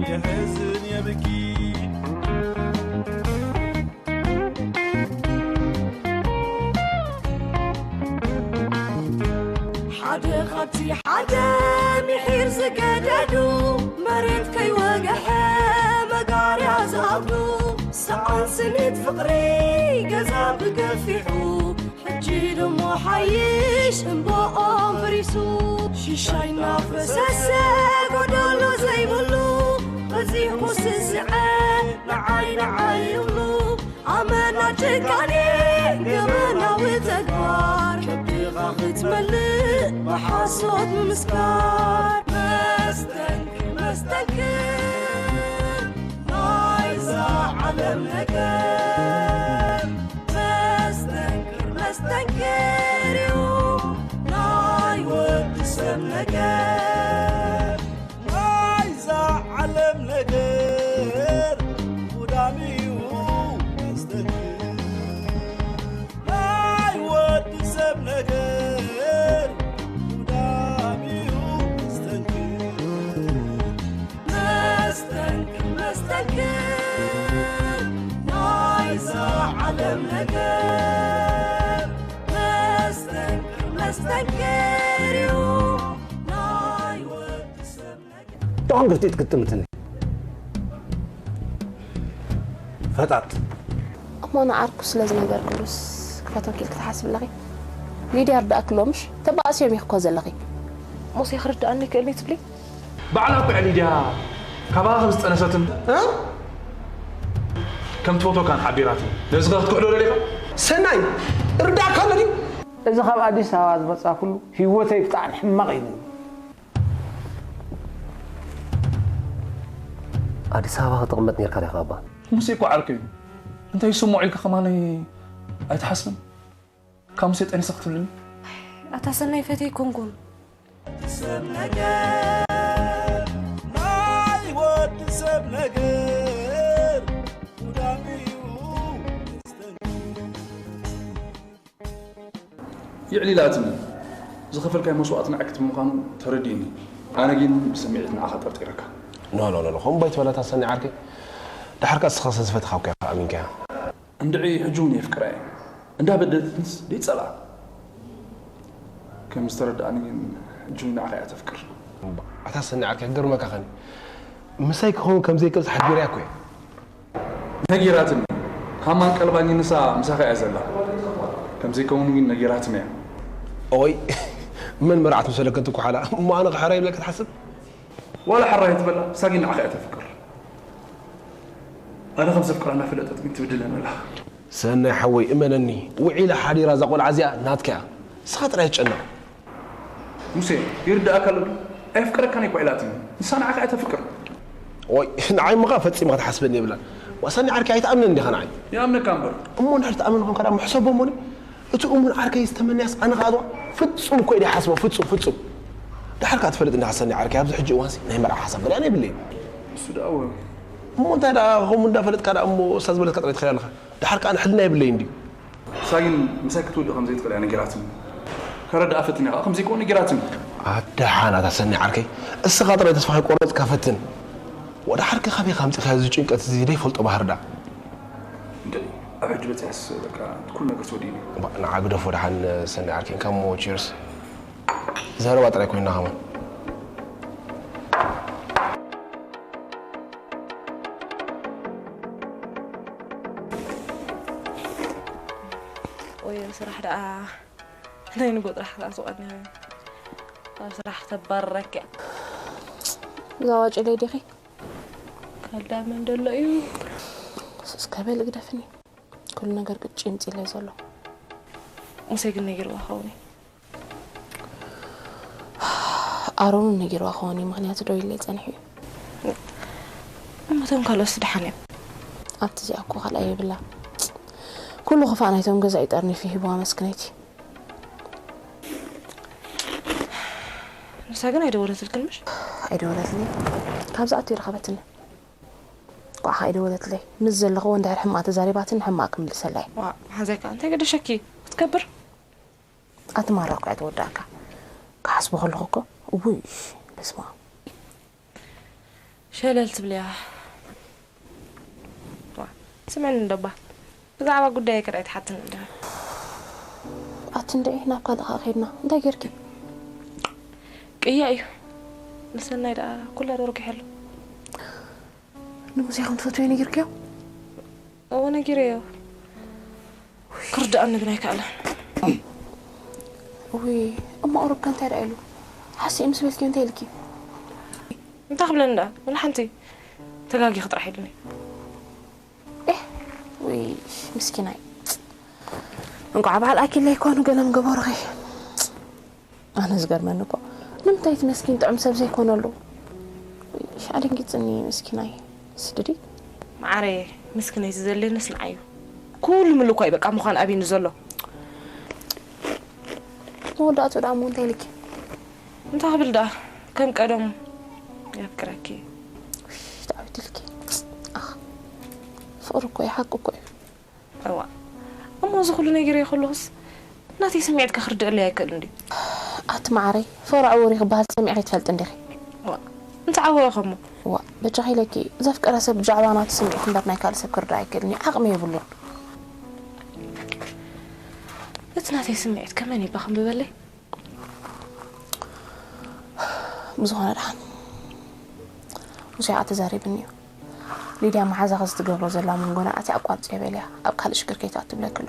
የሕዝን የብኪ። ሓደ ካብቲ ሓደ ምሒር ዝገደዱ፣ መሬት ከይወግሐ መጋርያ ዝኣብዱ፣ ሰኣን ስኒት ፍቕሪ ገዛ ብገፊሑ፣ ሕጂ ደሞ ሓይሽ እምባኦም በሪሱ። ሽሻይ እናፈሰሰ ጎደሎ ዘይብሉ፣ በዚሑ ስስዐ ንዓይ ንዓይ ይብሉ። ኣመና ጭካኔ ገበናዊ ተግባር፣ ከብድኻ ክትመልእ ብሓሶት ምምስካር። መስተንክር መስተንክር ናይዛ ዓለም ነገር፣ መስተንክር መስተንክር እዩ ናይ ወዲ ሰብ ነገር። ናይዛ ዓለም ነገር ጉዳም እዩ መስተንክር። ናይ ወዲ ሰብ ነገር ጉዳም እዩ መስተንክር። መስተንክር መስተንክር ናይዛ ዓለም ነገር። መስተንክር መስተንክር እዩ ናይ ወዲ ሰብ ነገር። Doangr tit ክትምትኒ ፈጣጥ። እሞ ንዓርኩ ስለ ዝነገርክሉስ ክፈትወኪ ኢልኪ ትሓስቢ ኣለኺ? ሊድያ ርዳእኪ ኣሎ ምሽ? ተባእስዮም ኢኺ እኮ ዘለኺ። ሙሴ ክርድኣኒ ይክእል እዩ ትብሊ? ባዕላ እኮ እያ ሊድያ ካባኻ ከም ዝጠነሰትን ከም ትፈትወካን ሓቢራትኒ። ነዚ ከ ክትክሕዶ ደሊኻ? ሰናይ ርዳእካ ኣሎ ድዩ? እዚ ካብ ኣዲስ ኣበባ ዝመጻእኩሉ ህይወተይ ብጣዕሚ ሕማቕ እዩ። ኣዲስ ኣበባ ክትቕመጥ ነርካ ዲኻ ኣባ? ሙሴ እኮ ዓርከይ እዩ። እንታይ ይስምዖ ኢልካ ከማነይ ኣይትሓስብን? ካብ ሙሴ ጠኒሰ ክትብልኒ? ኣታ ሰናይ ፈትየ ኣይኮንኩን። ሰብ ነገር ናይ ወዲ ሰብ ነገር ጉዳም እዩ። የዕሊላትኒ። ዝኸፈልካዮ መስዋእቲ ንዓይ ክትብል ምዃኑ ተረዲእኒ። ኣነ ግን ብስምዒት ንዓኻ ጠርጢረካ። ኖ ኖ ኖ ኖ ከምኡ ኣይትበል ኣታ ሰኒ ዓርከይ። ደሓርካ እስኻ ስለ ዝፈተኻ እኮ ኢኻ ኣሚንካያ። እንድዒ ሕጂ እውን የፍቅራ እየ። እንዳበደለትንስ ደይጸልኣ። ከም ዝተረድኣኒ ግን ሕጂ እውን ንዓኻ እያ ተፍቅር። ኣታ ሰኒ ዓርከይ ክገርመካ ኸኒ ምሳይ ክኸውን ከም ዘይክእል ሓቢረያ እኮ እየ። ነጊራትኒ። ሃማን ቀልባኝ ንሳ ምሳኻ እያ ዘላ። ከም ዘይከውን ግን ነጊራትኒ እያ። ኦይ መን መርዓት ምሰለከ እንትኩሓላ እሞ ኣነ ክሕረይ ኢልካ ትሓስብ? ዋላ ሕራይ ትበላ ንሳ ግን ንዓኻ እያ ተፍቅር። ኣነ ከም ዘፍቅራ እናፈለጠት ግን ትብድለኒ ኣላ። ሰናይ ሓወይ እመነኒ ውዒላ ሓዲራ እዛ ቆልዓ እዚኣ ናትካ እያ። ንስኻ ጥራይ ኣይትጨነቕ። ሙሴ ይርድኣካ ኣሎ ድዩ? ኣየፍቅረካን እኮ ኢላትኒ። ንሳ ንዓኻ እያ ተፍቅር። ኦይ ንዓይ እሞ ኸኣ ፈጺማ ክትሓስበኒ የብላን። ዋእ ሰኒ ዓርከይ ኣይትኣምነን ዲኻ ንዓይ? ይኣምነካ እምበር። እሞ እንድሕር ትኣምነኒ ኾንካ ደኣ እሞ ሕሰቦ እሞኒ። እቲ እሙን ዓርከይ ዝተመንያስ ኣነ ኸኣ እትዋ ፍጹም እኮ ኢየ ዘይሓስቦ ፍጹም ፍጹም። ደሓር ከኣ ትፈልጥ እንዲኻ ሰኒ ዓርከይ ኣብዚ ሕጂ እዋንሲ ናይ መርዓ ሓሳብ ገለ ኣነ የብለይን። እሱ ደኣ እወ። እሞ እንታይ ደኣ ከምኡ እንዳፈለጥካ ደኣ እሞ እሳ ዝበለትካ ጥራይ ትኸይድ ኣለኻ። ደሓር ከኣ ሕልና የብለይን ድዩ? ንሳ ግን ምሳይ ክትውድእ ከም ዘይትኽእል እያ ነጊራትኒ። ከረድኣ ፈቲነ ከኣ ከም ዘይከውን ነጊራትኒ። ኣደሓን ኣታ ሰኒ ዓርከይ እስኻ ጥራይ ተስፋ ከይቆረጽካ ፈትን። ወደሓር ከ ካበይ ከ ኣምጺእካዮ እዚ ጭንቀት እዚ ዘይፈልጦ ባህሪ ደኣ? እንድዒ ኣብ ሕጂ በጺሐስ በቃ ኩሉ ነገር ተወዲኡኒ። እባ ንዓ ግደፎ ደሓን ሰኒ ዓርከይ እንካሞ ቺርስ። ዘረባ ጥራይ ኮይና ከማን። ወይ ስራሕ ደኣ ናይ ንጎ ጥራሕ ከኣ ዝቐንየ ካብ ስራሕ ተባርረኪ። እዛ ዋጭለይ ዲኺ? ካልዳ መን ደሎ እዩ? እስከ በል ግደፍኒ። ኩሉ ነገር ቅጭም ኢለ ዘሎ። ሙሴ ግን ነጊርዋ ኸውን እዩ። ኣሮን እውን ነጊርዋ ክኸውን እዩ፣ ምኽንያቱ ደው ኢለ ጸኒሑ እዩ። እሞ እቶም ካልኦትስ ደሓን እዮም? ኣብቲ እዚኣ እኮ ካልኣይ የብላ። ኩሉ ክፋእ ናይቶም ገዛ እዩ ጠርኒፉ ሂብዋ መስክነይቲ። ንሳ ግን ኣይደወለትልክን ምሽ? ኣይደወለትልኝ። ካብ ዝኣቱ ይረኸበትኒ። ቋዕ ኣይደወለትለይ። ምስ ዘለኽዎ እንድሕር ሕማቕ ተዛሪባትኒ ሕማቕ ክምልሰላ እየ። ዋእ መሓዛይ ከኣ እንታይ ገደሸኪ ክትከብር? ኣቲ ማራ እኮ እያ ትወዳእካ። ክሓስቦ ከለኹ እኮ እውይ በስመኣብ። ሸለል ትብልያ። ዋ፣ ስምዕኒ እንዶ እባ፣ ብዛዕባ ጉዳይ ከ ኣይትሓትኒ እንዲኺ? ኣቲ እንድዒ፣ ናብ ካልእ ከኣ ከይድና። እንታይ ጌርኪ? ቅያ እዩ። ንሰናይ ደኣ ኩላ ዶ ረኪሐሉ? ንሙሴ ከም ትፈትውዮ ነጊርክዮ? እወ፣ ነጊረዮ። ክርድኣኒ ግን ኣይከኣለን። ውይ፣ እሞ ቁሩብ ከ እንታይ ደኣ ኢሉ? ሓሲእ ምስ በልክዮ እንታይ ኢልኪ? እንታይ ክብለኒ ደኣ? ወላ ሓንቲ። ተጋጊኺ ጥራሕ ኢሉኒ። ኤህ፣ ውይ፣ ምስኪናይ። እንቋዕ በዓል ኣኪለይ ኮኑ ገለ ምገበሩኺ። ኣነ ዝገርመኒ እኮ፣ ንምንታይ እቲ መስኪን ጥዑም ሰብ ዘይኮነሉ? ውይ፣ ኣደንጊጽኒ ምስኪናይ። ስድዲ። መዓረየ፣ ምስኪነይ ዝዘልየንስ ንዓዩ። ኩሉ ምልኳይ በቃ ምዃን ኣብዩኒ ዘሎ። መወዳእቱ ደኣ እሞ እንታይ ኢልኪ? እንታይ ክብል ደኣ፣ ከም ቀደሙ የፍቅረኪ። ዳዊት ኢልኪ። ኣኽ፣ ፍቕሪ እኮ እዩ፣ ሓቂ እኮ እዩ። እዋ፣ እሞ እዚ ኩሉ ነገር ከለኹስ ናተይ ስምዒት ከ ክርድእለይ ኣይክእልን ድዩ? ኣቲ መዓረይ፣ ፍቕሪ ዕዉር እዩ ክበሃል ሰሚዕኺ ትፈልጢ እንዲኺ? ዋ፣ እንታይ ዓወረ ከሞ? ዋ፣ በጃኺ ኢለኪ፣ ዘፍቀረ ሰብ ብዛዕባ ናቱ ስምዒት እምበር ናይ ካልእ ሰብ ክርዳእ ኣይክእልን እዩ፣ ዓቕሚ የብሉን። እቲ ናተይ ስምዒት ከመን ይባ ከንብበለይ? ብዝኾነ ደሓን ሙሴ ከዓ ተዛሪብኒ እዩ። ሊድያ መሓዛ ከዚ ትገብሮ ዘላ መንጎና ኣቲ ኣቋርጽ የበልያ ኣብ ካልእ ሽግር ከይትኣቱ ብለኪ ኣሎ።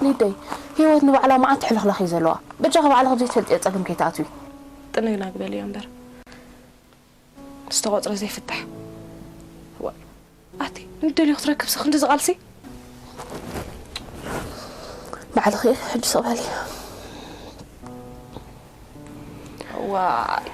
ሊደይ፣ ህይወት ንባዕላ መዓት ሕልኽላኽ እዩ ዘለዋ። በጃኺ ባዕልኺ ዘይትፈልጥዮ ጸገም ከይትኣትዊ። ጥንግናግ በልዮ እምበር። ዝተቖጽረ ዘይፍታሕ። ዋ፣ ኣቲ ንደልዮ ክትረክብሲ ክንዲ ዝቓልሲ? ባዕልኺ ኢኺ ሕጂ ስቕ በሊ። ዋይ።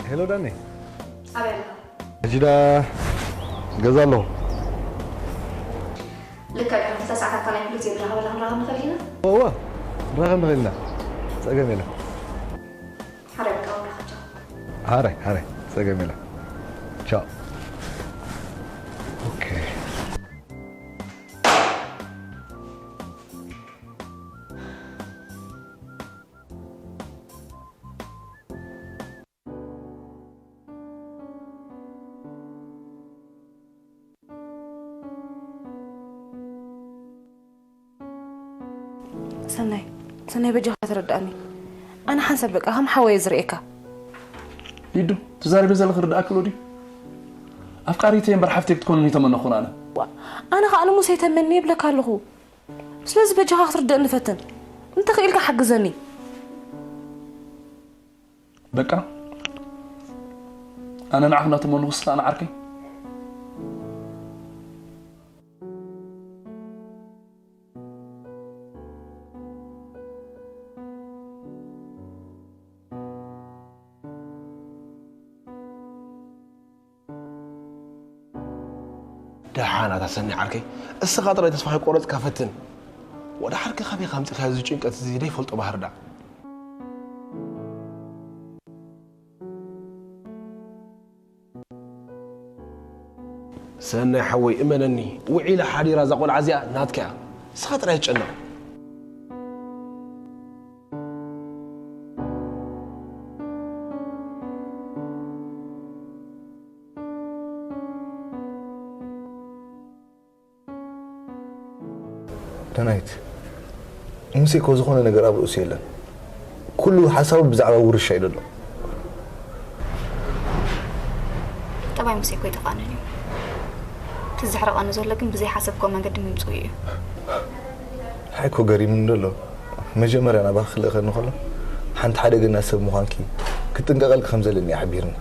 ሄሎ ዳኒ። ኣበይ ኣለኻ? ሕጂ ዳ ገዛ ኣለኹ። ልክዕ ድሕሪ ክልተ ሰዓታት ካልኣይ ክፍሊ ዘይብራኸበላ ክንራኸብ ንኽእል ኢና? እወ፣ ክንራኸብ ንኽእል ኢና። ጸገም የለን። ሓደ በቃ ወዳኻ ቻው። ሃራይ፣ ሃራይ፣ ጸገም የለን። ቻው። ኦኬ። ሰናይ፣ ሰናይ በጃኻ ተረድኣኒ። ኣነ ሓንሳብ በቃ ከም ሓወየ ዝርእየካ። ሊዱ፣ ትዛረቢ ዘለኺ ክርድኣኪ ኣሎ ድዩ? ኣፍቃሪተይ እምበር ሓፍተይ ክትኮንኒ ተመነኹን ኣነ። ዋ፣ ኣነ ኸኣ ንሙሴ ተመኒ ይብለካ ኣለኹ። ስለዚ በጃኻ ክትርድእኒ ፈትን። እንተኽኢልካ ሓግዘኒ። በቃ፣ ኣነ ንዓኽ እናተመንኹ ንስኻ ንዓርከይ። ደሓን ኣታ ሰኒ ዓርከይ፣ እስኻ ጥራይ ተስፋ ከይቆረጽካ ፈትን። ወደ ሓርኪ ካበይ ከምጽእካዮ እዚ ጭንቀት እዚ ዘይፈልጦ ባህርዳ። ሰናይ ሓወይ፣ እመነኒ፣ ውዒላ ሓዲራ እዛ ቆልዓ እዚኣ ናትካ እያ። ንስኻ ጥራይ ኣይትጨነቕ። ዳናይት፣ ሙሴ እኮ ዝኾነ ነገር ኣብ ርእሱ የለን። ኩሉ ሓሳቡ ብዛዕባ ውርሻ እዩ ዘሎ። ጠባይ ሙሴ እኮ ይጠፍኣንን እዩ። እቲ ዘሕርቐኒ ዘሎ ግን ብዘይሓሰብክዎ መንገዲ ምምፅኡ እዩ። ሓይ እኮ ገሪሙኒ ዘሎ። መጀመርያ ናባኺ ክልእኸኒ ከሎ ሓንቲ ሓደገኛ ሰብ ምዃንኪ ክጥንቀቐልኪ ከም ዘለኒ እዩ ሓቢርኒ።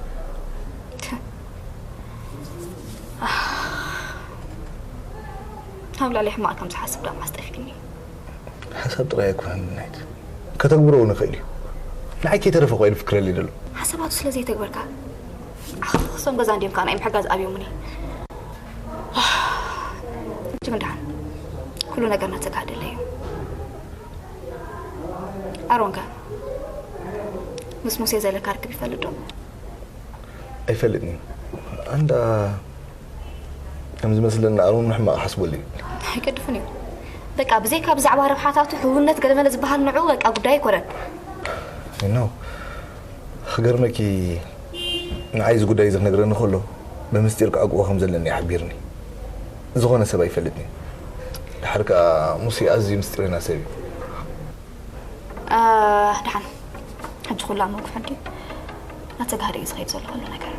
ካብ ልዕሊ ሕማቕ ከም ዝሓስብ ደኣ ማስጠፊኒ። ሓሳብ ጥራይ ኣይኮነን ናይት፣ ከተግብሮ እውን ይኽእል እዩ። ንዓይ ከይተረፈ ኮይሉ ፍክረሊ ደሎ። ሓሳባቱ ስለ ዘይተግበርካ ዓኽኽሶም ገዛ እንዲዮም ከዓ ናይ ምሕጋዝ ኣብዮምኒ። ሕጂ ግን ደሓን ኩሉ ነገር እናተጋደለ እዩ። ኣሮን ከ ምስ ሙሴ ዘለካ ርክብ ይፈልጥ ዶ? ኣይፈልጥን እዩ። ኣንዳ ከም ዝመስለኒ ኣሮን ንሕማቕ ሓስበሉ እዩ። ኣይገድፍን እዩ። በቃ ብዘይካ ብዛዕባ ረብሓታቱ ሕውነት ገለመለ ዝበሃል ንዑ በቃ ጉዳይ ኣይኮነን። ኖ ክገርመኪ ንዓይ እዚ ጉዳይ እዚ ክነግረኒ ከሎ ብምስጢር ክዕቅቦ ከም ዘለኒ ሓቢርኒ። ዝኾነ ሰብ ኣይፈልጥን እዩ። ድሓር ከኣ ሙሴ ኣዝዩ ምስጢረኛ ሰብ እዩ። ደሓን ሕጂ ኩላ መጉሕ እንዲ ናተጋህደ እዩ ዝኸይድ ዘሎ ኩሉ ነገር።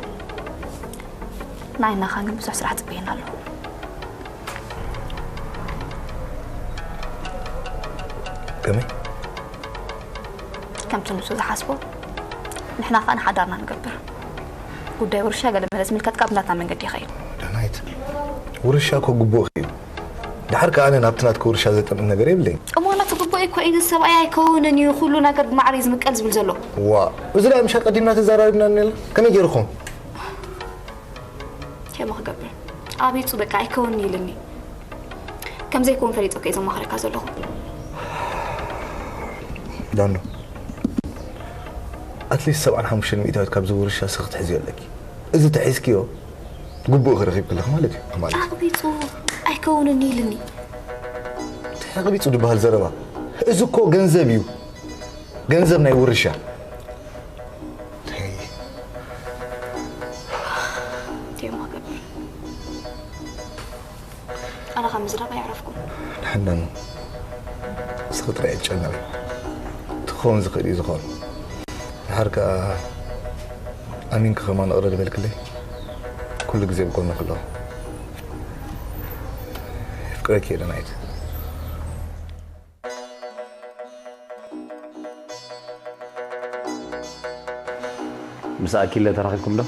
ንዓይናኻን ግን ብዙሕ ስራሕ ፅበየና ኣሎ። ከመይ? ከምቲ ንሱ ዝሓስቦ ንሕና ከዓ ንሓዳርና ንገብር። ጉዳይ ውርሻ ገለ መለ ዝምልከት ካብ ናትና መንገዲ ይኸይድ። ዳናይት ውርሻ እኮ ግቡእ እዩ። ድሓር ከኣ ኣነ ናብቲ ናትኪ ውርሻ ዘጥምት ነገር የብለይ። እሞ ናቲ ግቡእ እኮ እዩ ሰብኣይ ኣይከውንን እዩ ኩሉ ነገር ብማዕረ እዩ ዝምቀል ዝብል ዘሎ። ዋ እዚ ደኣ ምሻ ቀዲምና ተዛራሪብና ነላ ከመይ ገይርኹም? ከመ ክገብር ኣቤቱ በቃ ኣይከውንን ኢልኒ። ከም ዘይከውን ፈሊጠ እኮ እየ ዘማኽረካ ዘለኹ። ዳኖ ኣትሊስት ሰብዓን ሓሙሽተን ሚእታዊት ካብዚ ውርሻ ስኽ ትሕዝዮ ኣለኪ። እዚ ተሒዝክዮ ግቡእ ክረኺብ ክለኽ ማለት እዩ ማለት እዩ። ኣቕቢፁ ኣይከውንን ኢልኒ። እንታይ ኣቕቢፁ ዝበሃል ዘረባ? እዚ እኮ ገንዘብ እዩ። ገንዘብ ናይ ውርሻ። ቴማ ገብር ኣነ ካብ ምዝራብ ኣይዕረፍኩን። ንሕና ስኽጥሪ ኣይጨነቕ ትኸውን ዝኽእል እዩ ዝኾን ድሓር ከኣ ኣሚንኪ ከማን እቕረ ዝበልክለይ ኩሉ ግዜ ብጎንኺ ኣለኹ። የፍቅረኪ እየ ዳናይት። ምስ ኣኪለ ተራኺብኩም ዶ?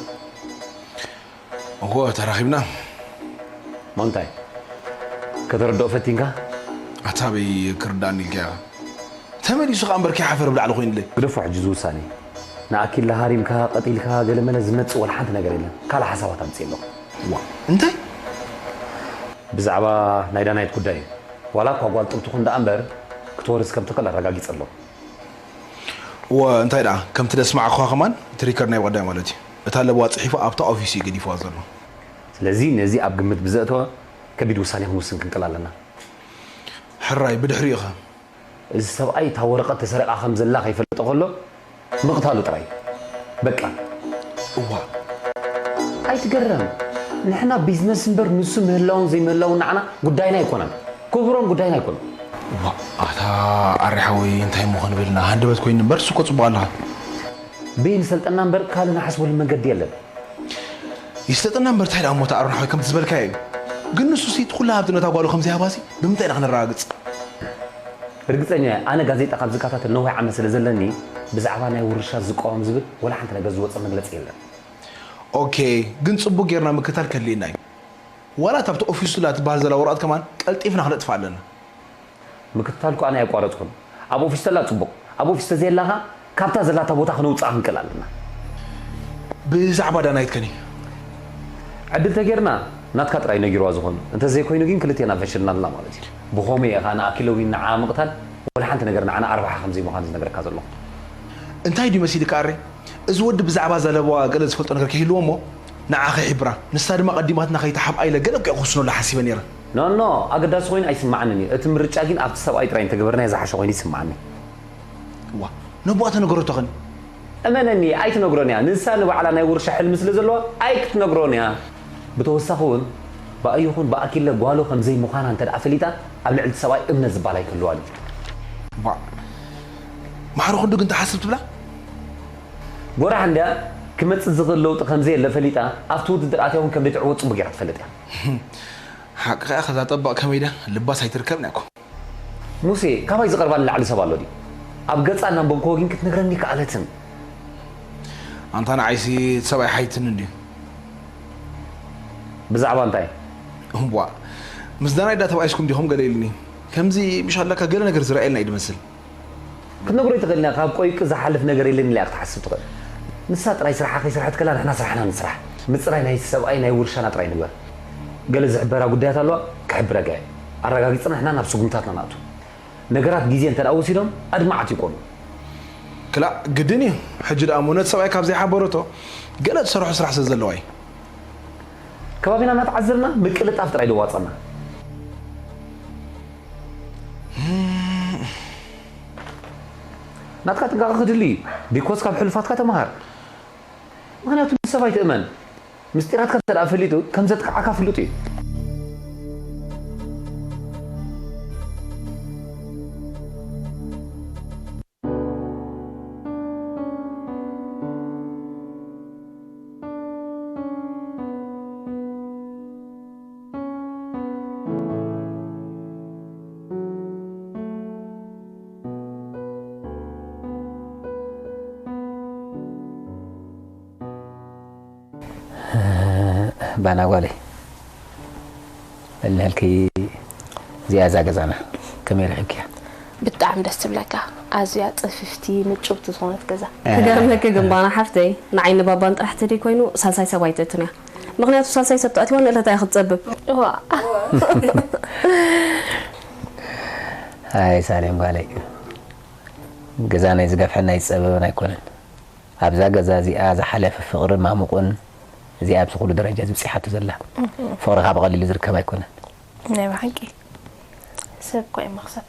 እወ ተራኺብና። ሞ እንታይ ከተረድኦ ፈቲንካ? ኣታ ኣበይ ክርዳእኒ ኢልካ ኢኻ? ተመሊሱ ከኣ እምበር ከይሓፈረ ብላዕሊ ኮይኑለይ። ግደፎ ሕጂ እዚ ውሳኔ። ንኣኪለ ሃሪምካ ቀጢልካ ገለመለ ዝመጽእ ወላ ሓንቲ ነገር የለን። ካልእ ሓሳባት ኣምጽእ ኣለኹ። ዋእ እንታይ? ብዛዕባ ናይ ዳናይት ጉዳይ እዩ። ዋላ እኳ ጓል ጥብቲ ኩን ደኣ እምበር ክትወርስ ከም ትኽእል ኣረጋጊጸ ኣለኹ። እወ እንታይ ደኣ ከምቲ ደስማዕኩኻ ከማን እቲ ሪከርድ ናይ ብቐዳይ ማለት እዩ እታ ለበዋ ጽሒፉ ኣብታ ኦፊሱ እዩ ገዲፍዋ ዘሎ። ስለዚ ነዚ ኣብ ግምት ብዘእተወ ከቢድ ውሳኔ ክንውስን ክንክእል ኣለና። ሕራይ ብድሕሪኡኸ? እዚ ሰብኣይ እታ ወረቐት ተሰሪቓ ከም ዘላ ከይፈለጠ ከሎ ምቕታሉ ጥራይ በቃ። እዋእ ኣይትገረም ንሕና ቢዝነስ እምበር ንሱ ምህላውን ዘይምህላውን ንዓና ጉዳይና ኣይኮነን ክብሮም ጉዳይና ኣይኮነን። እዋእ ኣታ ኣሬ ሓወይ እንታይ እሞ ክንብል ኢና ሃንደበት ኮይኑ እምበር ንሱ እኮ ጽቡቕ ኣለኻ። በይን ሰልጠና እምበር ካልእ ንሓስበሉ መንገዲ የለን። ይሰልጠና እምበር እንታይ ደኣ እሞ እታ ኣሮን ሓወይ ከምቲ ዝበልካዮ እዩ። ግን ንሱሲ እቲ ኩላ ሃብቲ ነታ ጓሉ ከም ዘይሃባሲ ብምንታይ ኢና ክነረጋግጽ? ርግጸኛ እየ ኣነ ጋዜጣ ካብ ዝከታተል ነዊሕ ዓመት ስለ ዘለኒ ብዛዕባ ናይ ውርሻ ዝቃወም ዝብል ወላ ሓንቲ ነገር ዝወጸ መግለጺ የለን። ኦኬ ግን ጽቡቅ ጌርና ምክትታል ከድልየና እዩ። ዋላ እታ ኣብቲ ኦፊሱ ትላ ትበሃል ዘላ ወረቀት ከማን ቀልጢፍና ክነጥፍኣ ኣለና። ምክትታል እኮ ኣነ ኣየቋረጽኩን። ኣብ ኦፊስ ተላ ጽቡቅ፣ ኣብ ኦፊስ ተዘየላኻ ካብታ ዘላታ ቦታ ክነውጽኣ ክንክእል ኣለና። ብዛዕባ ዳናይት ከኒ ዕድል ተጌርና ናትካ ጥራይ ነጊርዋ ዝኾኑ እንተዘይኮይኑ ግን ክልቴና ፈሽልና ኣለና ማለት እዩ። ብኸምኡ እየ ኸኣ ንኣኪለ ዊን ንዓ ምቕታል ወላ ሓንቲ ነገር ንዓና ኣርባሓ ከምዘይምዃኑ ዝነግረካ ዘለኹ። እንታይ ድዩ መሲልካ ኣሬ? እዚ ወዲ ብዛዕባ ዘለባዋ ገለ ዝፈልጦ ነገር ከይህልዎ እሞ ንዓ ከይሕብራ ንሳ ድማ ቀዲማትና ከይትሓብኣ ኢለ ገለ እኮ እየ ክውስነሉ ሓሲበ ነይረ። ኖኖ ኣገዳሲ ኮይኑ ኣይስምዓንን እዩ። እቲ ምርጫ ግን ኣብቲ ሰብኣይ ጥራይ እንተገበርናዮ ዝሓሸ ኮይኑ ይስምዓኒ። እዋ ነቦኣ ተነገረቶ ኸን? እመነኒ ኣይትነግሮን እያ። ንሳ ንባዕላ ናይ ውርሻ ሕልሚ ስለ ዘለዋ ኣይክትነግሮን እያ። ብተወሳኺ እውን ብኣይ ይኹን ብኣኪለ ጓሉ ከም ዘይምዃና እንተ ደኣ ፈሊጣ ኣብ ልዕሊ እቲ ሰብኣይ እምነት ዝበሃል ኣይክህልዋን እዩ። እዋ ማዕረ ክንዱ ግን ትሓስብ ትብላ? ጎራሕ እንድያ ክመጽእ ዝኽእል ለውጢ ከም ዘየለ ፈሊጣ ኣብቲ ውድድር ኣትያ እውን ከም ዘይትዕወት ጽቡቕ ጌራ ትፈልጥ እያ። ሓቂ ከኣ ከዛ ጠባቕ ከመይ ድያ ልባስ ኣይትርከብን እያ እኮ። ሙሴ ካባይ ዝቐርባ ንላዕሊ ሰብ ኣሎ ድዩ? ኣብ ገጻ እናንበብክዎ ግን ክትነግረኒ ከኣለትን። ኣንታ ንዓይሲ እቲ ሰብኣይ ሓይትኒ እንድዩ። ብዛዕባ እንታይ? እምቧ ምስ ዳናይ ዳ ተባኢስኩም ዲኹም ገለ ኢሉኒ። ከምዚ ምሽ ኣለካ ገለ ነገር ዝረኣየልና እዩ ዝመስል። ክትነግሮ ይትኽእል ኢና፣ ካብ ቆይቂ ዝሓልፍ ነገር የለን ኢላ ክትሓስብ ትኽእል። ንሳ ጥራይ ስርሓ ከይስርሐት ከላ ንሕና ስራሕና ንስራሕ። ምፅራይ ናይ ሰብኣይ ናይ ውርሻና ጥራይ ንግበር። ገለ ዝሕበራ ጉዳያት ኣለዋ፣ ክሕብረካ እየ። ኣረጋጊፅና ንሕና ናብ ስጉምታትና ንኣቱ። ነገራት ግዜ እንተ ደኣ ወሲዶም ኣድማዓት ይኮኑ። ክላእ ግድን እዩ። ሕጂ ደኣ እሞ ነቲ ሰብኣይ ካብ ዘይሓበረቶ ገለ ትሰርሖ ስራሕ ስለ ዘለዋ እዩ። ከባቢና እናተዓዘብና ምቅልጣፍ ጥራይ ደዋፀና። ናትካ ጥንቃቐ ክድሊ እዩ። ቢኮዝ ካብ ሕሉፋትካ ተምሃር። ምኽንያቱ ንሰብ ኣይትእመን። ምስጢራትካ እንተ ደኣ ፈሊጡ ከም ዘጥቅዓካ ፍሉጥ እዩ። ባና ጓለይ፣ እልልኪ። እዚኣ እዛ ገዛና ከመይ ረኺብኪያ? ብጣዕሚ ደስ ትብለካ። ኣዝያ ጽፍፍቲ ምጭውቲ ዝኾነት ገዛ። ክገርመኪ ግን ባና ሓፍተይ፣ ንዓይኒ ባባን ጥራሕ ተደይ ኮይኑ ሳልሳይ ሰብ ኣይትእትን እያ። ምኽንያቱ ሳልሳይ ሰብ ተኣትዋ ንእለታ እያ ክትጸብብ። እዋ። ኣይ ሳሌም ጓለይ፣ ገዛ ናይ ዝገፍሐን ናይ ዝጸበበን ኣይኮነን። ኣብዛ ገዛ እዚኣ ዝሓለፈ ፍቕርን ማሙቕን እዚኣ ኣብዚ ኩሉ ደረጃ እዚ ብጺሓቶ ዘላ። ፍቕሪ ካብ ቀሊሉ ዝርከብ ኣይኮነን። ናይ ብሓቂ ሰብ እኮ እዩ መኽሰብ።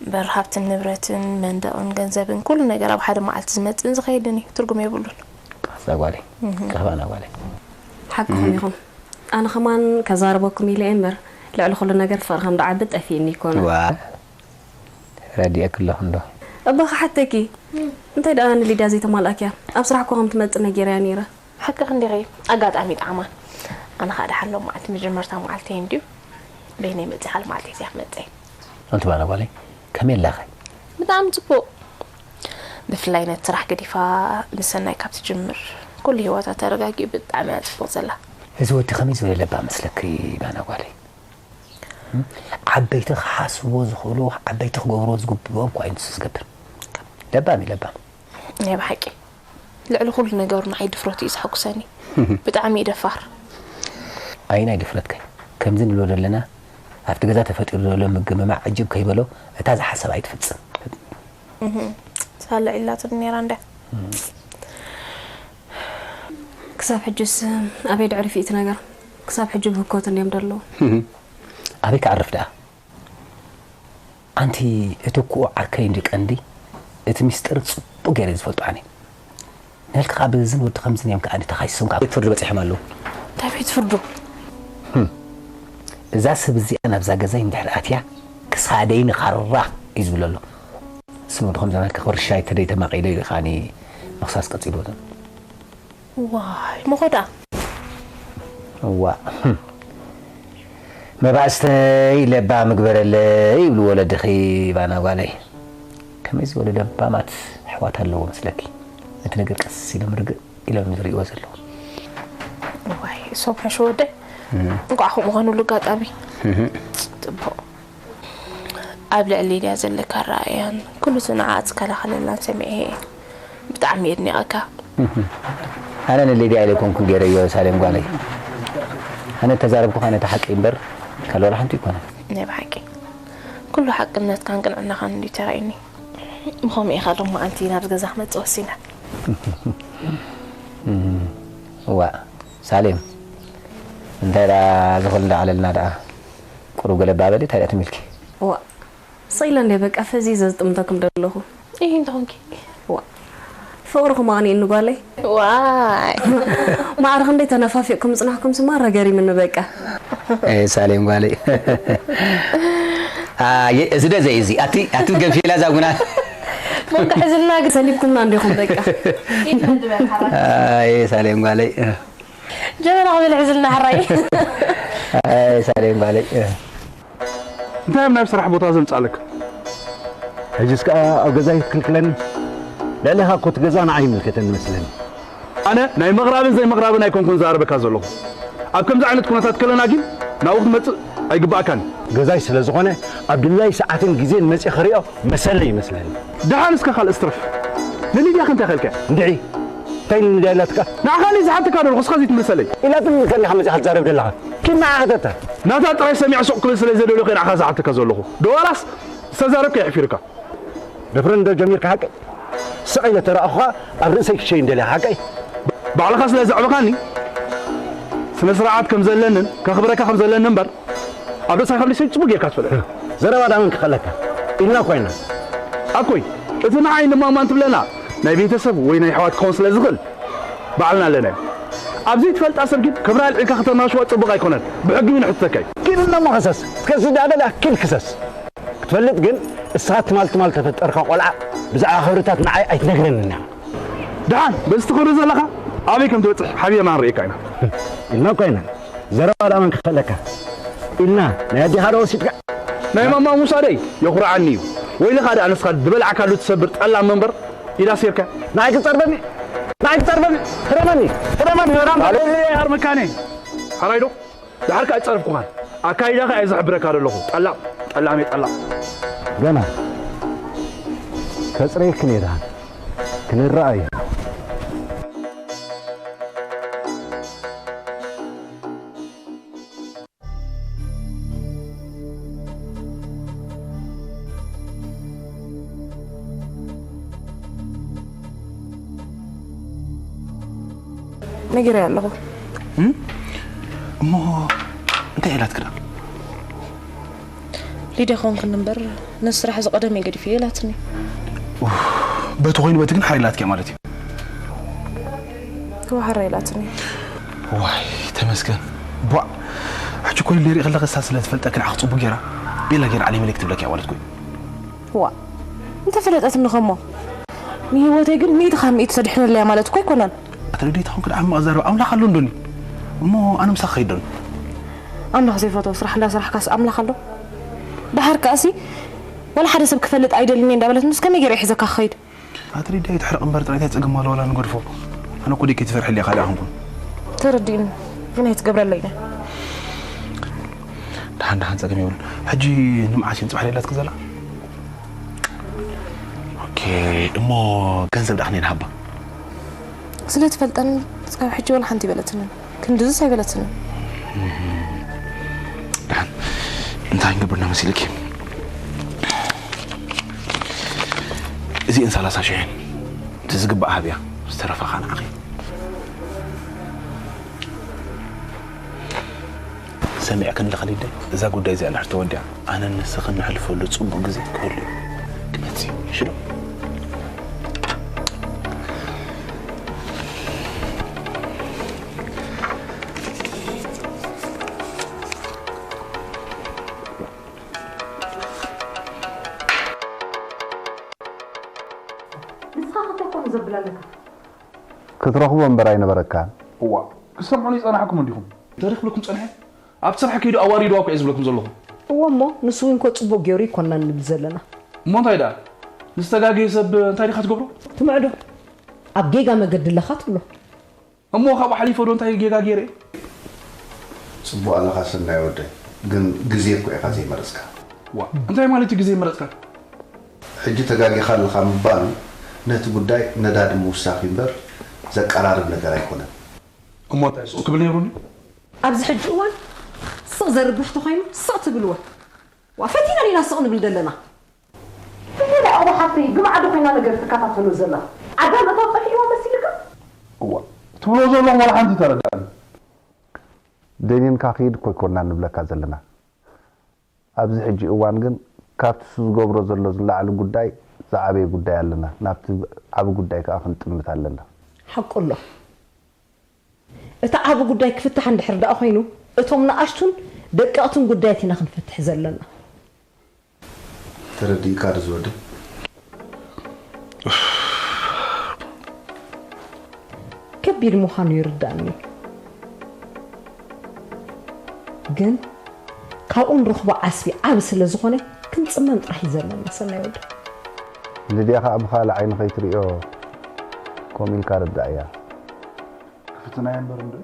እምበር ሃብትን ንብረትን መንደቕን ገንዘብን ኩሉ ነገር ኣብ ሓደ መዓልቲ ዝመጽእን ዝኸይድን እዩ። ትርጉም የብሉን። እዛ ጓለይ፣ እህ። ጸህባና ጓለይ። ሓቅኹም ኢኹም። ኣነ ኸማን ከዛርበኩም ኢለ እየ እምበር ልዕሊ ኩሉ ነገር ፍቕሪ ከም ደዓቢ ጠፊእኒ ይኮነ። ዋ፣ ረዲኤኪ ኣለኹ እንዶ። እባ ክሓተኪ፣ እንታይ ደኣ ንሊድያ ዘይተማልኣኪያ? ኣብ ስራሕ እኮ ከም ትመጽእ ነጊረያ ነይረ። ሓቅኺ እንዲኺ፣ ኣጋጣሚ ጠዓማ። ኣነ ኸኣ ደሓን ሎም መዓልቲ መጀመርታ መዓልተይ እንድዩ። በይነይ መጺኣ ካልእ መዓልቲ እዚኣ ክመጽእ እየ። ኣንቲ ባና ጓለይ፣ ከመይ ኣላኺ? ብጣዕሚ ጽቡቕ። ብፍላይ ነቲ ስራሕ ገዲፋ ንሰናይ ካብ ትጅምር፣ ኩሉ ህይወታ ተረጋጊኡ ብጣዕሚ እያ ጽቡቕ ዘላ። እዚ ወዲ ከመይ ዝበለ ለባም መስለኪ ባና ጓለይ? ዓበይቲ ክሓስብዎ ዝኽእሉ፣ ዓበይቲ ክገብርዎ ዝግብኦም እኳ እዩ ንሱ ዝገብር። ለባም እዩ ለባም። ናይ ብሓቂ። ልዕሊ ኩሉ ነገሩ ንዓይ ድፍረቱ እዩ ዘሐጉሰኒ። ብጣዕሚ እዩ ደፋር። ኣየናይ ድፍረትከ? ከምዚ ንብሎ ዘለና፣ ኣብቲ ገዛ ተፈጢሩ ዘሎ ምግምማዕ ዕጅብ ከይበሎ፣ እታ ዝሓሰባ ኣይትፍጽም። እህ፣ ሳላ ኢላትኒ ነይራ እንድያ። ክሳብ ሕጅስ ኣበይ ድዕሪፊ እቲ ነገር? ክሳብ ሕጂ ብህኮት እንድዮም ደለዉ። ኣበይ ክዓርፍ ደኣ? ኣንቲ እቲ ኩኡ ዓርከይ እንዲ ቀንዲ፣ እቲ ሚስጥር ጽቡቕ ገይረ ዝፈልጦ ኣነ። ነልካ ካብ እዝን ወዲ ከምዝን እዮም ከኣ ተኻሲሶም ከኣ ቤት ፍርዲ በጺሖም ኣለዉ። እንታይ ቤት ፍርዱ? ህም። እዛ ሰብ እዚኣ ናብዛ ገዛይ እንድሕር ኣትያ፣ ክሳደይ ንኻራ እዩ ዝብል ኣሎ። ስም ወዲ ከምዚ ናትካ ክርሻይ ተደይ ተማቒለ ኢሉ ከኣኒ ምኽሳስ ቀጺልዎ ዘሎ። ዋይ፣ መኾዳ። እዋእ። መባእስተይ ለባም ምግበረለይ ይብሉ ወለድኺ ባና ጓለይ። ከመይ ዝበሉ ለባማት ኣሕዋት ኣለዎ መስለኪ? ነቲ ነገር ቀስ ኢሎም ርግእ ኢሎም ዝርእይዎ ዘለዉ። ዋይ፣ እሶም ሕሹ ወደይ። እም። እንቋዕ ከምኡ ኾኑሉ ኣጋጣሚ። እህ። ጽቡቕ። ኣብ ልዕሊ ሊድያ ዘለካ ኣረኣእያን ኩሉ እቲ ንዓኣ ትከላኸለላን ሰሚዐ እየ። ብጣዕሚ የድንቐካ። ኣነ ንሊድያ ኢለ ኣይኮንኩን ገይረዮ ሳሌም ጓለይ። ኣነ ተዛረብኩኻ ነቲ ሓቂ እምበር ካልእ ዋላ ሓንቲ ኣይኮነን። ናይ ብሓቂ። ኩሉ ሓቅነትካን ቅንዕናኻን እንድዩ ተራእዩኒ። ብኸምኡ ኢኻ ሎም መዓልቲ ናብዚ ገዛ ክመጽእ ወሲነ። እዋእ፣ ሳሌም፣ እንታይ ደኣ እዚ ኹሉ እንዳዕለልና ደኣ? ቁሩብ ገለ ባበሊ፣ እንታይ ደኣ ትም ኢልኪ? እዋእ፣ ስቕ ኢለ እንድየ በቃ ፈዚዘ ዝጥምተኩም ደለኹ። ኢሂ፣ እንታይ ኾንኪ? እዋእ፣ ፍቕርኹም ኣቕኒእኒ ጓለይ። ዋይ። ማዕረ ክንደይ ተነፋፊቕኩም ምጽናሕኩም ስማ ረገሪምኒ በቃ። ኤ፣ ሳሌም ጓለይ። ኣየ፣ እዚ ዶ ዘይ እዚ? ኣቲ፣ ኣቲ ገንፊላ እዛ ጉና። መንቀሒ ዝና ግን ሰሊብኩምና እንዲኹም በቃ። ኣየ፣ ሳሌም ጓለይ። ጀበና ክብል ሕዝልና ሕራይ። ኣይ፣ ሳሌም ጓለይ። እንታይ እዮም ናብ ስራሕ ቦታ ዘምጻለካ? ሕጂስ ከኣ ኣብ ገዛይ ክትክልክለኒ? ልዕሌኻ እኮ እቲ ገዛ ንዓይ ይምልከተኒ መስለኒ። ኣነ ናይ ምቕራብን ዘይምቕራብን ኣይኮንኩን ዝዛረበካ ዘለኹ። ኣብ ከምዚ ዓይነት ኩነታት ከለና ግን ናብኡ ክትመጽእ ኣይግባእካን። ገዛይ ስለ ዝኾነ ኣብ ድላይ ሰዓትን ግዜን መጺእ ክሪኦ መሰለይ ይመስለኒ። ደሓን እስከ ካልእ ስትረፍ። ንሊድያ ከ እንታይ ከልከ? እንድዒ እንታይ ንሊድያ ኢላትካ? ንዓኻ እኔ ዝሓተካ ዘለኹ እስኻ ዘይትመልሰለይ። ኢላትኒ ከኒኻ መጺኻ ትዛረብ ዘለኻ። ኪድ ንዓ ሓተታ። ናታ ጥራይ ሰሚዐ ሱቕ ክብል ስለ ዘደልዮ ከ ንዓኻ ዝሓተካ ዘለኹ። ዶ ዋላስ ዝተዛረብካ የሕፊርካ? ደፍረን ዶ ጀሚርካ ሓቀይ? ስቕ ኢለ ተረኣኹኻ ኣብ ርእሰይ ክሸይን ደልያ ሓቀይ? ባዕልኻ ስለ ዘዕበኻኒ ስነ ስርዓት ከም ዘለንን ከኽብረካ ከም ዘለንን እምበር ኣብ ርእሳይ ከብሊሰይ ጽቡቅ ጌርካ ትፈልጥ። ዘረባ ዳመን ክኸለካ ኢልና ኮይና። ኣኮይ እቲ ንዓይ ንማማ እንትብለና ናይ ቤተሰብ ወይ ናይ ኣሕዋት ክኸውን ስለ ዝኽእል ባዕልና ኣለናዮ። ኣብዚ ትፈልጣ ሰብ ግን ክብራ ኣልዒልካ ከተናሽዋ ጽቡቕ ኣይኮነን። ብሕጊ እውን ይሕተካ እዩ። ኪድ እሞ ክሰስ። ክትከስስ ደኣ ደልያ ኪድ ክሰስ። ክትፈልጥ ግን እስኻ ትማል ትማል ተፈጠርካ ቆልዓ ብዛዕባ ክብርታት ንዓይ ኣይትነግረንን ኢኻ። ደሓን በዚ ትኸዶ ዘለኻ ኣበይ ከም ትበጽሕ ሓቢርና ንርእየካ ኢና። ኢልና እኮ ኢና። ዘረባ ደኣ መን ክኸለካ ኢልና ናይ ኣዴኻ ዶ ወሲድካ? ናይ ማማ ምውሳደይ የኹርዓኒ እዩ። ወይልኻ ደኣ ንስኻ ዝበላዕካሉ ትሰብር ጠላም መንበር ኢዳ ሴርካ። ንዓይ ክትጸርፈኒ? ንዓይ ክትጸርፈኒ? ሕረመኒ! ሕረመኒ! ሕረም ኣለ ሃርመካኒ። ሓራይ ዶ? ድሓር ከኣ ኣይጸረፍኩኻን። ኣካይዳኻ እየ ዝሕብረካ ዘለኹ። ጠላም፣ ጠላም እየ ጠላም። ገና ከጽረየክን እየ ደሓን። ክንረኣይ። ነጊረያ ኣለኹ። እም? እሞ እንታይ ኢላትክ ደኣ? ሊድያ ኮንክኒ እምበር፣ ነቲ ስራሕ እዚ ቀደም እየ ገዲፈዮ ኢላትኒ። ኡፍ፣ በቲ ኮይኑ በቲ ግን ሓር ኢላትክ ማለት እዩ። እወ፣ ሓራ ኢላትኒ። ዋይ፣ ተመስገን። ቧዕ፣ ሕጂ እኮ ሊድያ ሪኢ ከለኻ እሳ ስለ ትፈልጠኪ ንዓኺ ጽቡቕ ጌራ፣ ቤላ ጌራ ዓለይ መለይ ክትብለኪ እያ ማለት እኮ እዩ። ዋእ፣ እንተፈለጠትኒ ከሞ ንህይወተይ ግን ሚእቲ ካብ ሚእቲ ተድሕነለይ እያ ማለት እኮ ኣይኮነን። ኣታ ሊድያ ተኾንኪ ደኣ ሕማቕ ዘረባ ኣምላኽ ኣሎ እንዶኒ። እሞ ኣነ ምሳኺ ክኸይድ ዶኒ? ኣምላኽ ዘይፈትዎ ስራሕ እንዳሰራሕካስ ኣምላኽ ኣሎ? ደሓር ከኣሲ ዋላ ሓደ ሰብ ክፈልጥ ኣይደልን እየ እንዳበለትንስ ከመይ ገይረ እየ ሒዘካ ክኸይድ? ኣቲ ሊድያ ኣይትሕረቕ እምበር ጥራይ እንታይ ጸገም ኣሎ ዋላ ንገድፎ። ኣነ እኮ ደይ ከይትፈርሕለይ ካልእ ኣይኮንኩን። ተረዲእኒ ግን ኣይትገብረለይን እያ። ደሓን ደሓን ጸገም የብሉን። ሕጂ ንምዓስ እየን ጽባሕ ሌላ ትክዘላ? ኦኬ እሞ ገንዘብ ደኣ ክንደይ ንሃባ? ስለ ትፈልጠኒ ክሳብ ሕጂ ዋላ ሓንቲ ኣይበለትንን። ክንድዝስ ኣይበለትንን። ደሓን እንታይ ንገብርና መሲልኪ? እዚአን ሰላሳ ሽሕ እየን። እቲ ዝግባእ ሃብያ፣ ዝተረፈ ኸኣ ንዓኺ። ሰሚዕክኒ ዲኺ ሊድያ? እዛ ጉዳይ እዚኣ እንድሕር ተወዲኣ፣ ኣነን ንስኽን ነሕልፈሉ ጽቡቕ ግዜ ክህሉ እዩ። ክመጽእ እዩ። ሽሎ? ንስኻ ከ እንታይ ኮን ዘብል ኣለካ? ክትረኽቦ እምበር ኣይነበረካን። እዋ፣ ክትሰምዑኒ ጸናሕኩም እንዲኹም። እንታይ ደኣ ክብለኩም ጸንሐ? ኣብቲ ስራሕ ከይዱ ኣዋሪድዋ እኮ እየ ዝብለኩም ዘለኹ። እወ እሞ፣ ንሱ እውን እኮ ጽቡቕ ገይሩ ኣይኮንናን ንብል ዘለና። እሞ እንታይ ደኣ? ንዝተጋገየ ሰብ እንታይ ዲኻ ትገብሮ? ትምዕዶ። ኣብ ጌጋ መገዲ ኣለኻ ትብሎ። እሞ ካብኡ ሓሊፈ ዶ እንታይ ጌጋ ገይረ? ጽቡቕ ኣለኻ ሰናይ ወደይ፣ ግን ግዜ እኮ ኢኻ ዘይመረጽካ። ዋ፣ እንታይ ማለት እዩ ግዜ ይመረጽካ? ሕጂ ተጋጊኻ ኣለኻ ምባሉ ነቲ ጉዳይ ነዳዲ ምውሳኽ እዩ እምበር ዘቀራርብ ነገር ኣይኮነን። እሞ እንታይ ስቕ ክብል ነይሩኒ? ኣብዚ ሕጂ እዋን ስቕ ዘርብሕ ተኾይኑ ስቕ ትብልዎ። ዋ፣ ፈቲና ዲና ስቕ ንብል ዘለና? እንታይ ደኣ እዋ ሓፍተይ፣ ግምዓ ዶ ኮይና ነገር ትከታተሎ ዘላ? ዓዳ ምእታው ጠፊእዋ መሲልካ? እዋ፣ ትብሎ ዘለኹም ዋላ ሓንቲ ተረዳእኒ። ደኒንካ ኺድ እኮ ኣይኮንና ንብለካ ዘለና። ኣብዚ ሕጂ እዋን ግን ካብቲ እሱ ዝገብሮ ዘሎ ዝለዓለ ጉዳይ ዝዓበየ ጉዳይ ኣለና። ናብቲ ዓቢ ጉዳይ ከኣ ክንጥምት ኣለና። ሓቁ ኣሎ። እቲ ዓቢ ጉዳይ ክፍታሕ እንድሕር ደኣ ኮይኑ፣ እቶም ንኣሽቱን ደቀቕትን ጉዳያት ኢና ክንፈትሕ ዘለና። ተረዲእካ ዶ ዝወደይ? ከቢድ ምዃኑ ይርዳእኒ። ግን ካብኡ ንረኽቦ ዓስቢ ዓቢ ስለ ዝኾነ ክንጽመም ጥራሕ እዩ ዘለና። ሰናይ ወደይ። ልድያ ኸኣ ብኻልእ ዓይኒ ከይትርእዮ ከምኡ ኢልካ ርዳእያ። ክፍትናዮ እምበር እንዶ።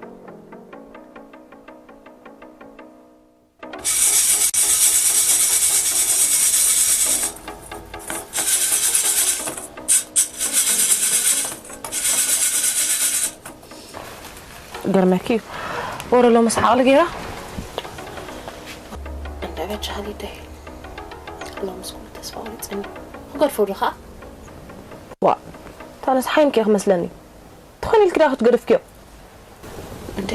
ገርመኪ እዩ። ወረ ሎምስ ዓቕሊ ገይራ። እንዳ በጃ ሃሊደይ። ሎምስ ኩሉ ተስፋ ቆሪጸኒ። ክገድፎ ዶ ኸዓ? ዋ፣ ታነስ ሓይንኪ እየ ክመስለኒ። ትኾን ኢልኪ ዳ ክትገድፍክዮ? እንዴ፣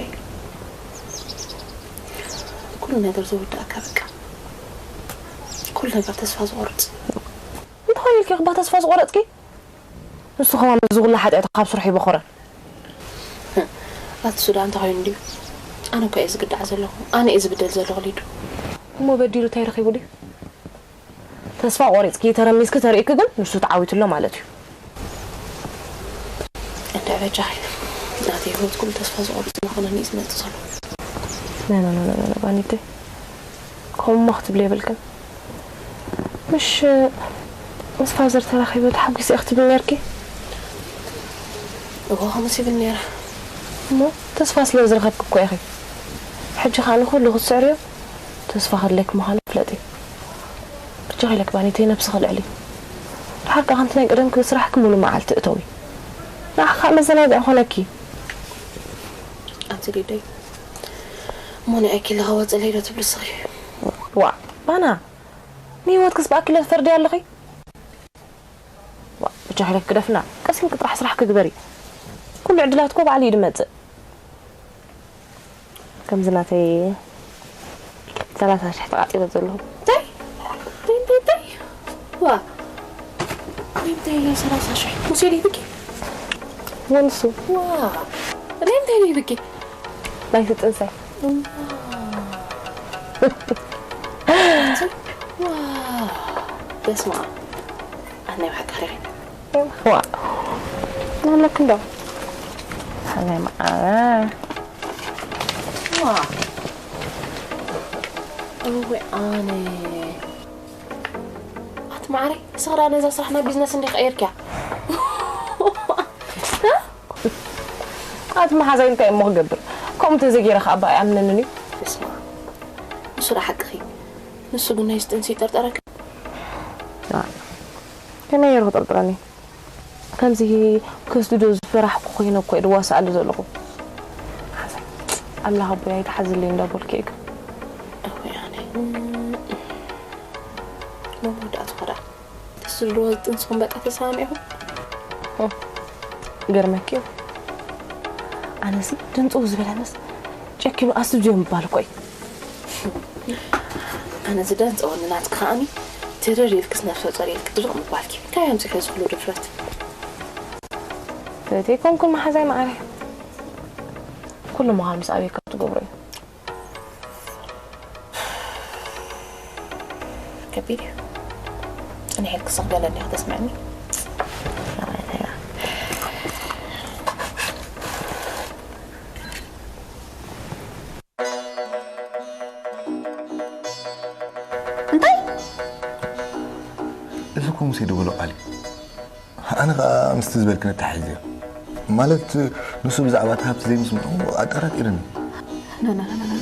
ኩሉ ነገር ዝወዳእካ በቃ። ኩሉ ነገር ተስፋ ዝቆርጽ። እንተኾን ኢልኪ እባ ተስፋ ዝቆረጽኪ? ንሱ ከማን እዚ ኩሉ ሓጢኣቱ ካብ ስርሑ ይበኸረ። ኣቲ ሱዳ እንታይ ኮይኑ ድዩ? ኣነ እኮ እየ ዝግዳዕ ዘለኹ። ኣነ እየ ዝብደል ዘለኹ ሊዱ። እሞ በዲሉ እንታይ ረኺቡ ድዩ? ተስፋ ቆሪጽኪ ተረሚዝኪ ተርእይኪ ግን ንሱ ተዓዊትሎ ማለት እዩ። እንዳ በጃኺ ናተይ ህይወት ኩሉ ተስፋ ዝቆርጽ እናኾነኒ እዩ ዝመጽእ ዘሎ። ኖ፣ ኖ፣ ኖ፣ ኖ፣ ኖ፣ ኖ፣ ባኒተይ። ከምኡማ ክትብሊ የብልክን። ምሽ ምስ ፋዘር ተራኺበ ተሓጒሰ እየ ክትብሊ ነርኪ። እወ፣ ከምኡስ ይብል ነይረ። እሞ ተስፋ ስለ ዝረኸብኪ እኮ ኢኺ። ሕጂ ኸኣ ንኹሉ ክትስዕርዮ ተስፋ ከድለኪ ምዃኑ ፍለጢ። ብጃኺ ኢለኪ ባኒተይ ነብስኺ ኣልዕሊ። ደሓር ከኣ ከምቲ ናይ ቀደምኪ ስራሕኪ ሙሉ መዓልቲ እተዊ። ንዓኺ ከኣ መዘናግዒ ኮነኪ። ኣንቲ ሊደይ፣ እሞ ንኣኪ ለኸ ወፅለይ ዶ ትብሊ እስኺ? ዋእ፣ ባና፣ ንህይወትክስ ብኣኪ ዶ ትፈርድያ ኣለኺ? ዋእ፣ ብጃኺ ኢለኪ ግደፍና። ቀስ ኢልኪ ጥራሕ ስራሕኪ ግበሪ። ኩሉ ዕድላት እኮ ባዕሉ እዩ ዝመጽእ። ከምዚ ናተይ ሰላሳ ሽሕ ተቓጺበ ዘለኹ። እንታይ? እንታይ፣ እንታይ፣ እንታይ? ዋ። እንታይ፣ እንታይ፣ ሰላሳ ሽሕ? ሙሴ ድዩ ብኪ? ወንሱ። ዋ። እንታይ፣ እንታይ ድዩ ብኪ? ናይቲ ጥንሳይ። ዋ። ዋ። በስመ ኣብ። ኣነ ብሓቂ ሪኺ። ዋ። ኣለክ እንዶ። ሓላይ መዓረ። ዋ። እወ ኣነ። ኣቲ መዓረይ፣ ንስኺ ደኣ ነዛ ስራሕ ናብ ቢዝነስ እንዲኺ ቀይርክያ። ኣቲ መሓዛይ እንታይ እሞ ክገብር? ከምኡ እንተዘይገይረ ከኣ ኣባ ኣይኣምነንን እዩ። እስማ፣ ንሱ ደኣ ሓቅኺ። ንሱ ግን ናይዚ ጥንሲ ይጠርጠረካ። ዋ። ከመይ ገይሩ ክጥርጥረኒ? ከምዚ ከስድዶ ዝፈራሕኩ ኮይነ እኮ እየ ድዋስኣሉ ዘለኹ። ሓዘን። ኣምላኽ ኣቦይ ኣይትሓዝለይ እንዳበልኩ እየ ግን። እወ ኣነ። መወዳእትኡ ኸኣ ተስድድዎ ዝጥንስኹም በቃ ተሰማሚዕኹም? እም። ገርመኪ እዩ። ኣነሲ ድንፅው ዝበለንስ ጨኪኑ ኣስድድዮ ምባል እኮ እዩ። ኣነ ዝደንጸወኒ ናትኪ ከኣኒ፣ ትርር ኢልክስ ነፍሰ ጾር ኢልኪ ድርቕ ምባልኪ። እንታይ ኣምጺእኪ እዚ ኩሉ ድፍረት? ዘይኮንኩን መሓዛይ መዓረይ። ኩሉ ምዃኑ ምስ ኣበይካ ትገብሮ እዩ። ከቢድ እዩ። ጽኒሕ ኢልኪ ስቕ በለኒ፣ ከተስምዕኒ። እንታይ? እዚ እኮ ሙሴ ደበሎ ቃል እዩ። ኣነ ኸኣ ምስቲ ዝበልክኒ ተታሒዘ እየ። ማለት፣ ንሱ ብዛዕባ እቲ ሃብቲ ዘይምስምዑ ኣጠራጢርኒ። ኖ፣ ኖ፣ ኖ፣ ኖ፣ ኖ።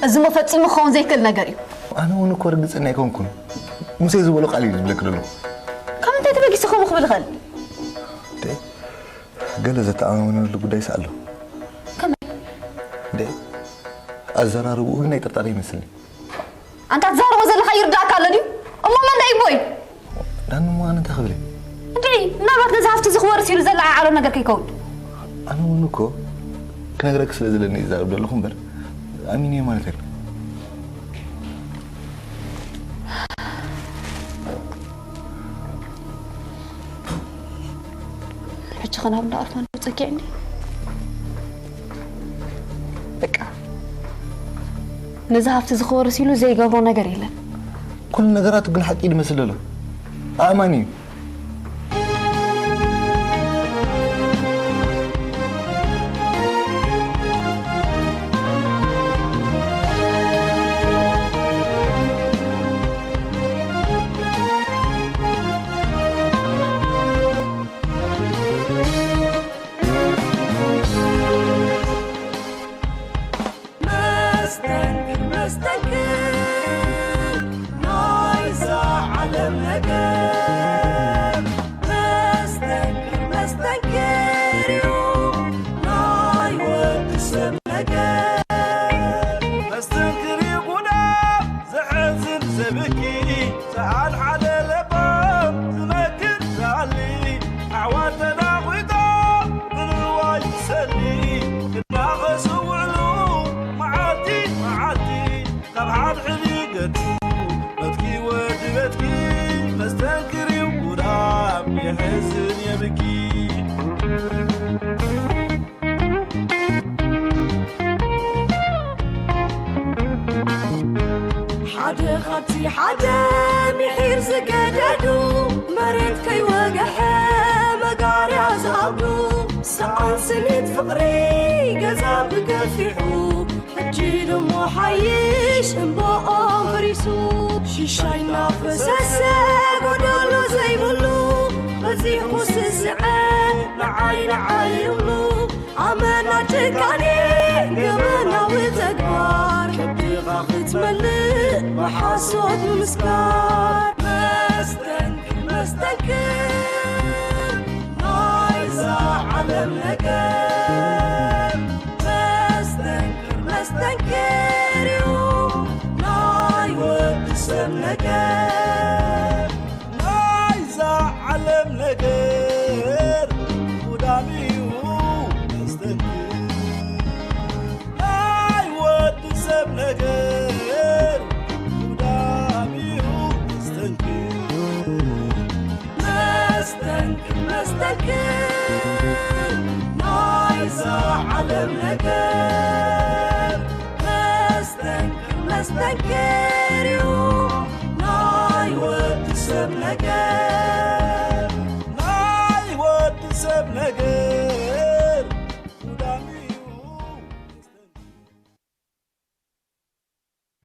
እዚ እሞ ፈጺሙ ክኸውን ዘይክእል ነገር እዩ። ኣነ እውን እኮ ርግጸኛ ኣይኮንኩን። ሙሴ ዝበሎ ቃል እዩ ዝብለኪ ዘለኹ። ካብ ምንታይ ተበጊሰ ከምኡ ክብል ይኽእል? እንዴ፣ ገለ ዘተኣማምነሉ ጉዳይስ ኣሎ። ከመይ? እንዴ፣ ኣዘራርብኡ ግን ናይ ጥርጣረ ይመስልኒ። ኣንታ ትዛረቦ ዘለኻ ይርዳእካ ኣሎ ድዩ? እሞ መን ደኣ ይቦይ? ዳኑ እሞ ኣነ እንታይ ክብል እየ? እንድዒ፣ ምናልባት ነዚ ሃፍቲ እዚ ክወርስ ኢሉ ዘለዓዓሎ ነገር ከይከውን። ኣነ እውን እኮ ክነግረኪ ስለ ዘለኒ እየ ዝዛረብ ዘለኹ እምበር፣ ኣሚነዮ ማለት ኣይኮነን። ሕጂ ኸ ናብ እንዳ ኣርፋን ዶ ጸጊዕኒ? በቃ፣ ነዚ ሃብቲ እዚ ክወርስ ኢሉ ዘይገብሮ ነገር የለን። ኩሉ ነገራቱ ግን ሓቂ እዩ ዝመስል ዘሎ። ኣእማኒ እዩ። መስተንክር፣ መስተንክር ናይዛ ዓለም ነገር። ብኪ ሰኣል ሓደ ለባም ዝመክር ዛሊ ኣሕዋት ተናኺቶም ንዋይ ዝሰሊ ክናኸሱ ውዕሉ መዓልቲ መዓልቲ ካብ ሓድሕድ ይገድፉ በትኪ ወዲ በትኪ መስተንክር እዩ ጉዳም የሕዝን የብኪ። ሓደ ካብቲ ሓደ ምሒር ዝገደዱ መሬት ከይወገሐ መጋርያ ዝኣብዱ ሰኣን ስኒት ፍቕሪ ገዛ ብገፊሑ ሕጂ ድሞ ሓይሽ እምባኦም ፈሪሱ ሽሻይ እናፈሰሰ ጎደሎ ዘይብሉ በዚሑ ስስዐ ንዓይ ንዓይ ይብሉ ኣመና ጭካኔ ገበናዊ ተግባር ከብድኻ ክትመልእ ብሓሶት ምስጋር መስተንክር መስተንክር ናይዛ ዓለም ነገር መስተንክር መስተንክር እዩ ናይ ወዲ ሰብ ነገር ናይዛ ዓለም ነገር ጉዳም እዩ መስተንክር ናይ ወዲ ሰብ ነገር ጉዳም እዩ መስተንክር መስተንክር መስተንክር ናይዛ ዓለም ነገር መስተንክር መስተንክር እዩ ናይ ወዲ ሰብ ነገር ናይ ወዲ ሰብ ነገር